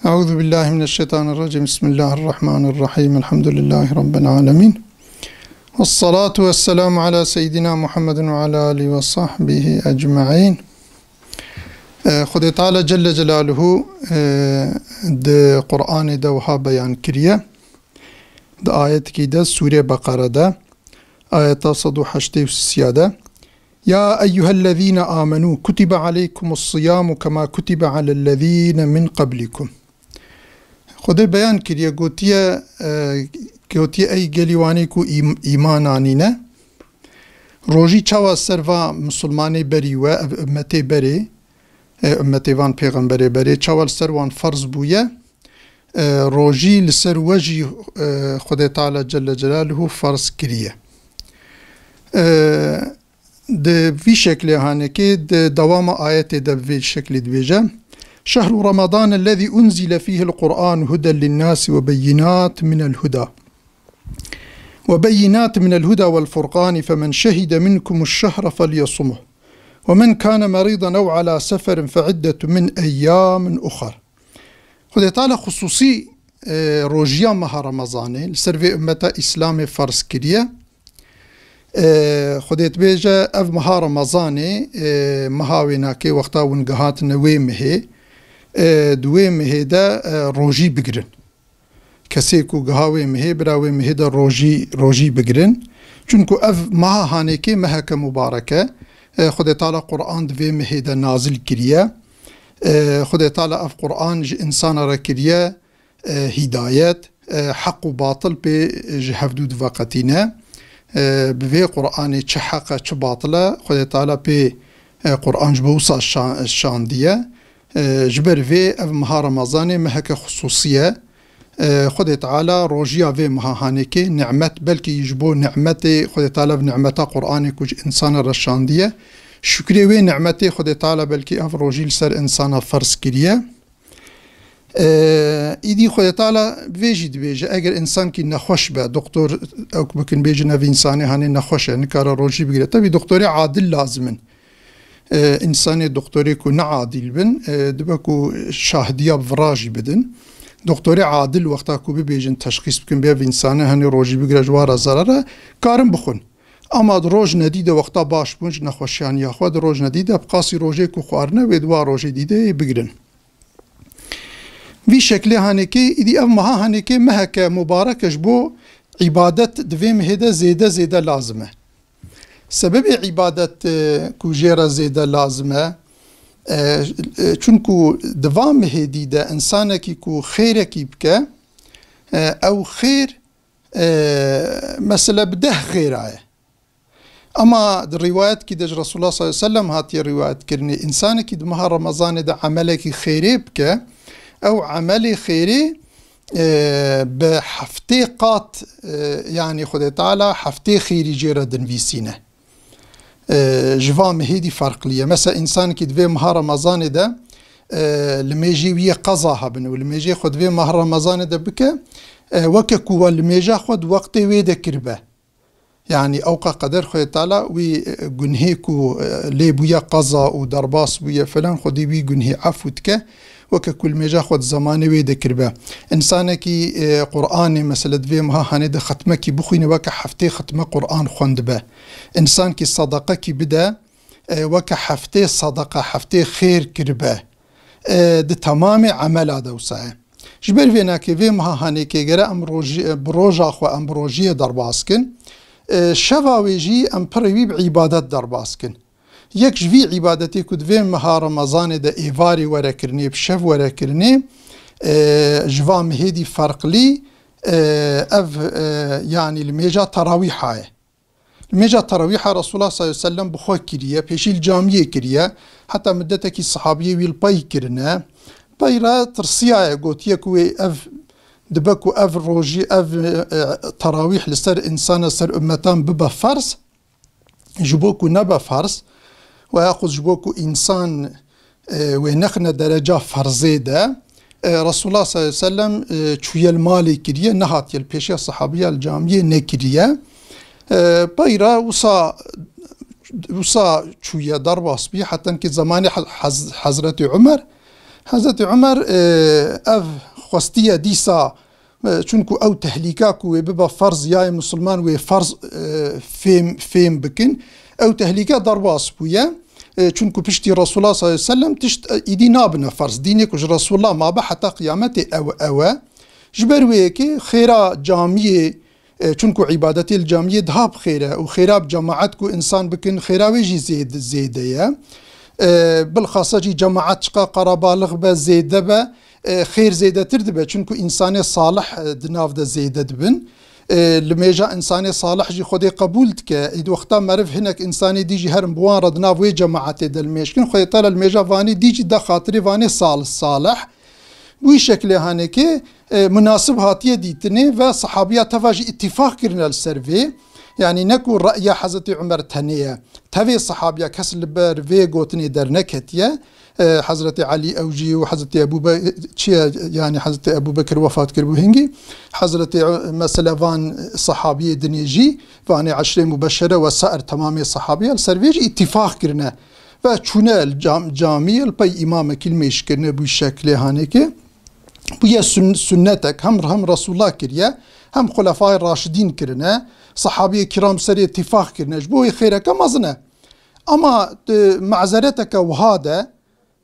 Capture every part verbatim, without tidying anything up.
أعوذ بالله من الشيطان الرجيم. بسم الله الرحمن الرحيم. الحمد لله رب العالمين. والصلاة والسلام على سيدنا محمد وعلى آله وصحبه أجمعين. Ee, Xwedê Teala Celle Celaluhu, ee, di Qur'anê de wiha beyan kiriye. Di ayetekî de Sûrê Beqere de, ayeta sed û heştê û sisiya de, "Ya eyyuhellezîne âmenû, kutibe aleykumus-siyâmu kemâ kutibe alellezîne min qablikum." Xwedê beyan kiriye, gotiye, e, gotiye, "Ey gelî wanê ku îm-, îman anîne, rojî çawa ser va misilmanê berî we, ev ummetê berê, e, ummetê van pêxemberê berê, çawa li ser wan ferz bûye, e, rojî li ser we jî, e, Xwedê Teala Celle Celaluhu ferz kiriye." E, di vî şeklê hanekê, di dewama ayetê de bi vê şeklî dibêje, "Şehru Ramadan ellezî unzile fîhil Qur'an huden linnâsi ve beyinat minel huda. Ve beyinat minel huda vel furqani femen şehide minkumuş şehre felyesumuh. Ve men kâne merîdan ew alâ seferin fe iddetu min eyyâmin uxar." Xwedê Teala xusûsî, e, rojiya meha Remezanê li ser vê ummeta Îslamê ferz kiriye. E, Xwedê dibêje, ev meha Remezanê, e, meha wênakê wexta hûn gihatine wê mehê, e, di wê mehê de, e, rojî bigirin. Kesê ku giha wê mehê, bira wê mehê de rojî, rojî bigirin. Çunku ev meha hanekê meheke mubarek e. E, Xwedê Teala Qur'an di vê mehê de nazil kiriye. E, Xwedê Teala ev Qur'an ji insana re kiriye, e, hîdayet, e, heq û batil pê ji hevdû diveqetîne. E, bi vê Qur'anê çi heq e, çi batil e, Xwedê Teala pê, e, Qur'an ji bo wisa şa-, şandiye. E, ji ber vê ev meha Remezanê meheke xusûsî ye. E, Xwedê Teala rojiya vê meha hanekê nimet, belkî ji bo nimetê Xwedê Teala bi nimeta Qur'anê ku ji insana re şandiye, şukrê wê nimetê Xwedê Teala belkî ev rojî li ser insana ferz kiriye. E, îdî Xwedê Teala vê jî dibêje, eger însankî nexweş be, doktor ew ku bikin bêjin ev însanê hanê nexweş e, nikare rojî bigire. Tevî doktorê adil lazim in. E, însanê doktorê ku ne adil bin, e, dibe ku şahdiya bi vira jî bidin. Doktorê adil wexta ku bibêjin, teşxîs bikin, bê ev însanê hanê rojî bigire ji wa re zerar e, karin bixwin. Ama di roj nedî de wexta baş bûn ji nexweşiyaniya xwe, di roj nedî de bi qasî rojê ku xwarine wê di wa rojê dî de yê bigirin. Vî şeklê hanekê, îdî ev meha hanekê meheke mubarek e ji bo îbadet di vê mehê de zêde zêde lazim e. Sebebê îbadet, e, ku jê re zêde lazim e, e, e, çunku di va mehê dî de însanekî ku xêrekî bike, e, ew xêr, e, mesela bi deh xêra ye. Ama di rîwayetkî de ji Resulullah sallallahu aleyhi ve sellem hatiye rîwayet kirinê, însanekî di meha Remezanê de emelekî xêrê bike, ew emelê xêrê, e, bi heftê qat, e, yanî Xwedê Teala heftê xêrî jê re dinivîsîne. E, ji va mehê dî ferqlî ye. Mesela însanekî di vê meha Remezanê de, e, limêjê wî yê qeza hebin û limêjê xwe di vê meha Remezanê de bike, e, weke ku we limêja xwe di wextê wê de kiribe. Yanî ewqa qeder Xwedê Teala wî, e, gunhê ku, e, lê bûye qeza û derbas bûye filan, Xwedê wî gunhê efû dike, weke ku limêja xwe di zemanê wê de kiribe. Însanekî, e, Qur'anê mesela di vê meha hanê de xetmekî bixwîne, weke heftê xetme Qur'an xwendibe. Însankî sadaqekî bide, e, weke heftê sadaqa, heftê xêr kiribe. E, di temamê emela de wisa ye. Ji ber vê nakê vê meha hanekê gere em rojî-, bi roja xwe em bi rojiyê derbas kin. E, şeva wê jî em pirê wî bi îbadet derbas kin. Yek ji vî îbadetê ku di vê meha Remezanê de êvarê were kirinê, bi şev were kirinê, e, ji va mehê dî ferqlî, e, ev, e, yanî limêja terawîha ye. Limêja terawîha Resulullah sallallahu aleyhi ve sellem bi xwe kiriye, pêşî li camiyê kiriye. Heta midetekî sahabiyê wî li pey kirine. Pey re tirsiyaye, gotiye ku wê ev dibe ku ev rojî, ev, e, terawîh li ser însan e, ser ummetan bibe ferz. Ji bo ku nebe ferz, we yaxud ji bo ku însan, e, wê nexine dereca ferzê de, e, Resulullah sallallahu aleyhi ve sellem, e, çûye li malê kiriye, nehatiye li pêşiya sahabiya li camiyê nekiriye. E, pey re wisa, wisa çûye derbas bî, heta ki zemanê Hez-, Hez-, Hezretî Umer, Hezretî Umer, e, ev xwestiye dîsa, e, çunku ew tehlîka ku wê bibe ferz, ya yê misilman wê ferz, e, fêm, fêm bikin, ew tehlîke derbas bûye. E, çunku piştî Resulullah sallallahu aleyhi ve sellem tişt, e, îdî nabine ferz. Dînê ku ji Resulullah mabe heta qiyametê ew, ew e. Ji ber wê yekê xêra camiyê, e, çunku îbadetê li camiyê daha bi xêr e û xêra bi cemaet ku însan bikin, xêra wê jî zêd-, zêde ye. E, bilxasa jî cemaet çiqa qarabalix be, zêde be, e, xêr zêdetir dibe. Çunku însanê salih, e, di nav de zêde dibin. E, li mêja însanê salih jî Xwedê qebûl dike. Êd wexta meriv hinek însanê dî jî herin bi wan re di nav wê cemaetê de li mêj kin. Xwedê Teala li mêja vanê dî jî de xatirê vanê sal-, salih. Bi wî şeklê hanekê, e, munasib hatiye dîtinê ve sahabiya teva jî îtîfaq kirine li ser vê. Yanî ne ku re'ya Hezretî Umer tenê ye. Tevê sahabiya kes li ber vê gotinê derneketiye. E, Hezretî Elî ew jî û Hezretî Ebû Be-, çi ye, yanî Hezretî Ebû Bekir wefat kiribû hingî. Hezretî, e, mesela van sahabiyê dinê jî, vanê eşrê mubeşere we sair temamê sahabiya li ser vê jî îtîfaq kirine. Ve çûne li cam-, camî, li pey îmamekî li mêj kirine bû şeklê hanekê. Bûye sün-, sunnetek, hem, hem Resulullah kiriye, hem Xulefayê Raşidîn kirine, sahabiyê kiram serê îtîfaq kirine. Ji bo wê xêreke mezin e. Ama di mazereteke wiha de,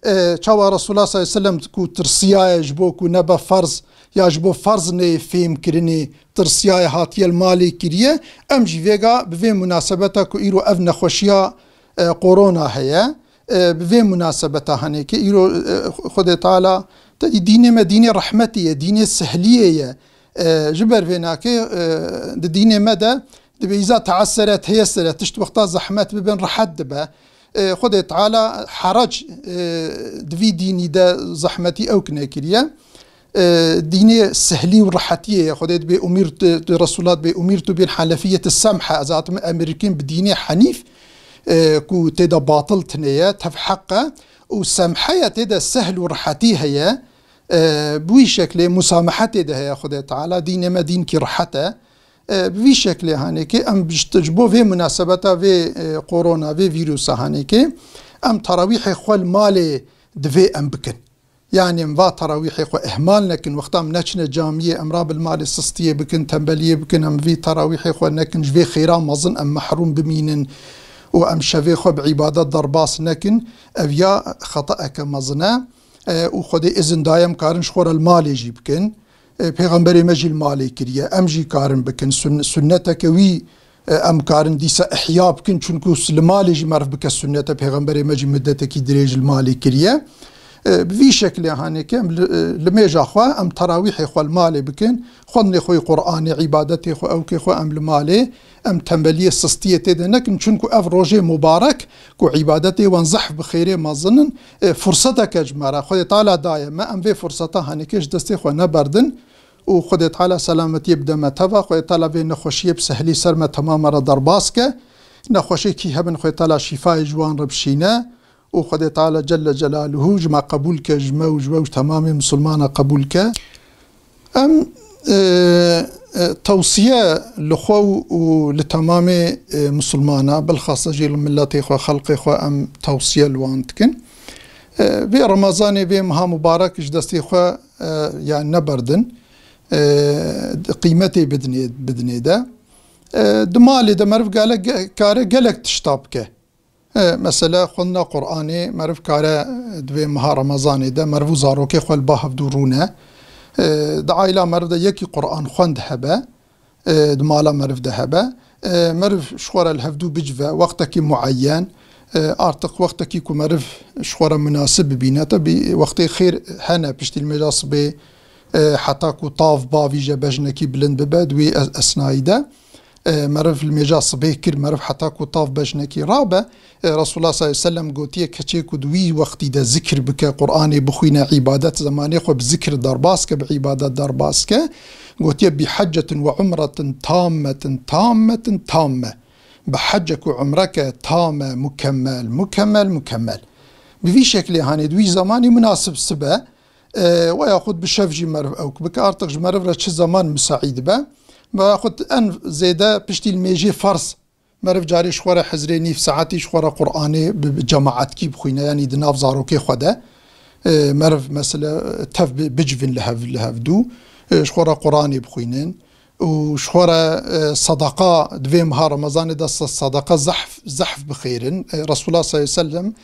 e, çawa Resulullah sallallahu aleyhi ve sellem ku tirsiyaye ji bo ku nebe ferz ya ji bo ferz neyê fêm kirinê, tirsiyaye hatiye li malê kiriye, em jî vêga bi vê munasebeta ku îro ev nexweşiya, e, korona heye, e, bi vê munasebeta hanekê îro, e, Xwedê Teala te dî dînê me dînê rehmetê ye, dînê sehliyê ye. E, ji ber vê nakê, e, di dînê me de dibe îza teessere, teyessere, tişt wexta zehmet bibin, rehet dibe. E, Xwedê Teala herac, e, di vî dînî de zehmetî ew nekiriye. E, dînê sehlî û rehetiyê ye. Xwedê dibê umîrt, Resulullah dibê umîrtu bil hanefiyeti semhe. Ez hatim emir kirin bi dînê henîf, e, ku tê de batil tune ye, tev heq e. Û semhe ye, tê de sehl û rehetî heye. E, bi wî şeklê musamehe tê de heye Xwedê Teala. Dînê me dînkî rehet e. E, bi vî şeklê hanekê em ji, ji bo vê munasebeta vê, e, korona, vê vîrusa hanekê em terawîhê xwe li malê divê em bikin. Yanî em va terawîhê xwe ihmal nekin, wexta em neçine camiyê, em rabin li malê sistiyê bikin, tembeliyê bikin, em vî terawîhê xwe nekin, ji vê xêra mezin em mehrûm bimînin û em şevê xwe bi îbadet derbas nekin, ev ya xetaeke mezin e. E, û Xwedê izin daye em karin ji xwe re li malê jî bikin. E, Pêxemberê me jî li malê kiriye. Em jî karin bikin. Sun-, sunneteke wî, e, em karin dîsa ihya bikin. Çunku s-, li malê jî meriv bike sunnete. Pêxemberê me jî muddetekî dirêj li malê kiriye. E, bi vî şeklê hanê ke em li, e, li mêja xwe em terawîhê xwe li malê bikin. Xwendinê xwe yê Qur'anê, îbadetê xwe, ewkê xwe em li malê, em tembeliyê, sistiyê tê de nekin. Çunku ev rojê mubarek ku îbadetê wan zehf bi xêrê mezin in, e, furseteke ji me re Xwedê Teala daye me, em vê furseta hanekê ji destê xwe neberdin û Xwedê Teala selametiyê bide me teva, Xwedê Teala vê nexweşiyê bi sehlî ser me temame re derbas ke. Nexweşê kî hebin Xwedê Teala şîfayê ji wan re bişîne û Xwedê Teala Celle Celaluhu ji me qebûl ke, ji me û ji we û ji temamê misilmana qebûl ke. Em, e, e, tewsiye li xwe û li temamê, e, misilmana, bilxasa jî li miletê xwe, xelqê xwe em tewsiye li wan dikin. E, vê Remezanê, vê meha mubarek ji destê xwe, e, yani neberdin. E, qîmetê bidinê, bidinê de. E, di malê de meriv gale-, ge-, kare gelek tişta bike. E, mesela xwendina Qur'anê, meriv kare, e, di vê meha Remezanê de meriv û zarokê xwe li ba hevdû rûne. E, di aîla meriv de yekî Qur'an xwend hebe, e, di mala meriv de hebe. E, meriv ji xwe re li hevdû bicive, wextekî mueyyen, e, artık wextekî ku meriv ji xwe re munasib bibîne. Tebî wextê xêr hene, piştî li mêja sibê, e, heta ku tav bavîje, bejnekî bilind bibe, di wî es-, esnayî de. E, meriv li mêja sibê kir, meriv heta ku tav bejnekî rabe. E, Resulullah sallallahu aleyhi ve sellem gotiye, keçê ku di wî wextî de zikir bike, Qur'anê bixwîne, îbadet, zemanê xwe bi zikir derbas ke, bi îbadet derbas ke, gotiye, bi heccetin ve umretin tammetin, tammetin, tamme. Bi hecek û umreke tame, mukemmel, mukemmel, mukemmel. Bi vî şeklê hanê di wî zemanî munasib sibe, e, veya xud bi şev jî meriv ewk bike, artık ji meriv re çi zeman misaîd be. Veya xud en zêde piştî li mêjê ferz, meriv carê ji xwe re hizrê nîv saetî ji xwe re Qur'anê bi, bi cemaatkî bixwîne, yanî di nav zarokê xwe de. E, meriv, mesela, tev bi-, bicivin li hev, li hevdû, e, ji xwe re Quranê bixwînin û ji xwe re, e, sedeqa di vê meha Remezanê de se-, sedeqa zehf, zehf bixêrin. E, Resulullah sallallahu aleyhi ve sellem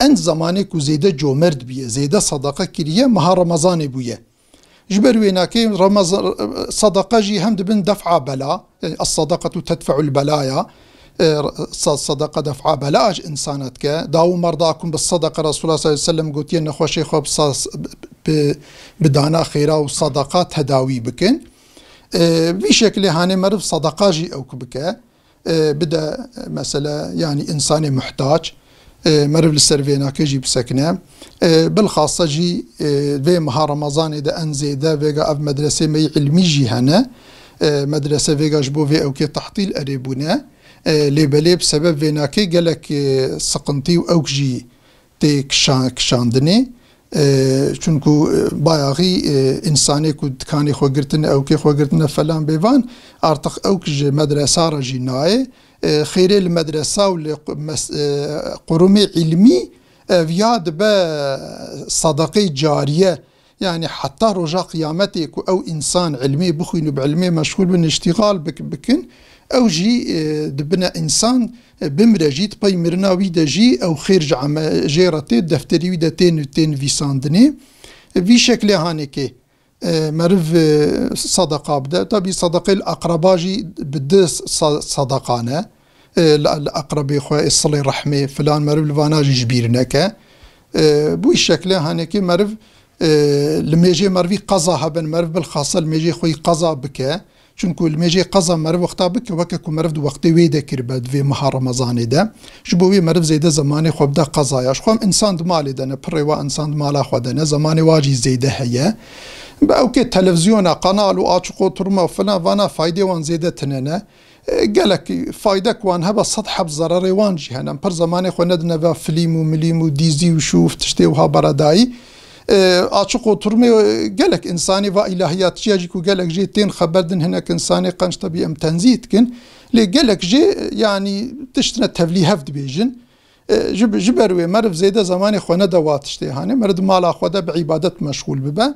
en zemanê ku zêde comerd bûye, zêde sedeqa kiriye, meha Remezanê bûye. Ji ber wê nakê Remezan, sedeqa jî hem dibin def'a bela, yani es-sadaqatu tedfe'ul belaya, e, sa-, sedeqa def'a bela ji insana dike. Dawu merdakum bis sadaqa, Resulullah sallallahu aleyhi ve sellem gotiye nexweşê xwe bi sa-, bi, bi dana xêra û sedeqa tedawî bikin. E, vî şekilê hanê meriv sedeqa jî ewk bike. E, bide, e, mesela, yani, insanê muhtaç, e, meriv li ser vênakê jî bisekine. E, bilxasa jî, e, vê meha Remezanê de en zêde vêga ev medresê me yî ilmî jî hene. E, medrese vêga ji bo vê ewkê tehtîl erê bûne. E, lê belê bi sebeb vênakê gelek, e, siqintî û ewk jî tê kişa-, kişandinê. E, çunku, e, bayaxî, e, însanê ku dikanê xwe girtine, ewkê xwe girtine falan bêvan, artıq ewk ji medresa re jî nayê. E, xêrê li medresa û li qu-, mes-, e, qurumê îlmî ev ya dibe sedeqê cariye. Yani heta roja qiyametê ku ew însan ilmê bixwîn û bi ilmê meşxûl bin, îştîxal bik-, bikin, ew jî, e, dibine însan, e, bimire jî, di pey mirina wî de jî ew xêr ji eme-, jê re tê, defterî wî de tê nu-, tê nivîsandinê. E, vî şeklê hanekê, e, meriv, e, sedeqa bide. Tabî sedeqê li eqreba jî bi di sa-, sedeqa ne. E, li, li eqrebê xwe, ê silê rehmê filan, meriv li vana jî ji bîr neke. E, bu şekle hanekê meriv, e, li mêjê merivî qeza hebin, meriv bilxasa li mêjê xwe yî qeza bike. Çunku li mêjê qeza meriv wexta bike, weke ku meriv di wextê wê de kiribe, di vê meha Remezanê de. Ji bo wê meriv zêde zemanê xwe bide qezaya. Ji xwe em însan di malê de ne, pirê wa însan di mala xwe de ne, zemanê wa jî zêde heye. Bi ewkê televîzyona, qanal û açiq oturma û filan vana faydê wan zêde tine ne. E, gelek fayde ku wan hebe sed heb zererê wan jî hene. Em pir zemanê xwe nedine va filîm û milîm û dîzî û şûf tiştê wiha beredayî. E, açiq oturmê, e, gelek însanî va îlahiyatçiya jî ku gelek jê tên xeber din hinek însanê qenc tebî em tenzî dikin. Lê gelek jê, e, yanî tiştine tevlî hev dibêjin. E, ji, ji ber wê meriv zêde zemanê xwe nede wa tiştê hanê. Meriv di mala xwe de bi îbadet meşxûl bibe.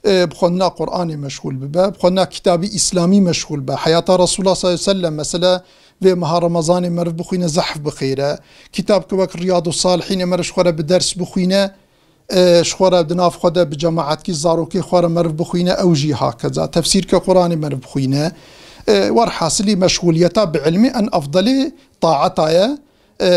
E, bi xwendina Qur'anê meşxûl bibe, bi xwendina kitabî îslamî meşxûl be. Heyata Resulullah sallallahu aleyhi ve sellem, mesela, vê meha Remezanê meriv bixwîne, zehf bixêre. Kitab ki wek Riyadu Salihînê meriv ji xwe re bi ders bixwîne, e, ji xwe re di nav xwe de bi cemaetkî zarokê xwe re meriv bixwîne, ew jî hakeza. Tefsîr ke Qur'anê meriv bixwîne. E, werhasilî meşxûliyeta bi ilmî en efdelê taeta ye. E,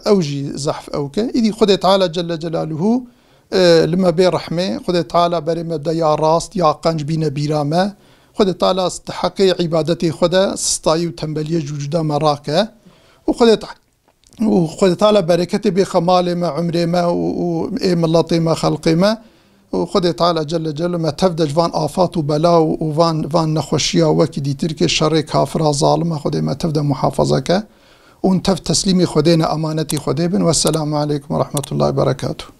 ew jî zehf ew ke. Îdî Xwedê Teala Celle Celaluhu, e, li me bê rehmê. Xwedê Teala berê me de ya rast, ya qenc bîne bîra me. Xwedê Teala di heqê îbadetê xwe de sistayî û tembeliyê ji wicûda me rake. Û Xwedê Te-, û Xwedê Teala bereketê bêxe malê me, umrê me û, û ê miletê me, xelqê me. Û Xwedê Teala Celle Celaluhu me tev de ji van afat û bela û, û van, van nexweşiya wekî dîtirkê şerê kafira zalima Xwedê me tev de muhafaza ke. Û tev teslîmî Xwedê ne, emanetî Xwedê bin. Wesselamu aleykum ve rahmetullahi ve berekatuhu.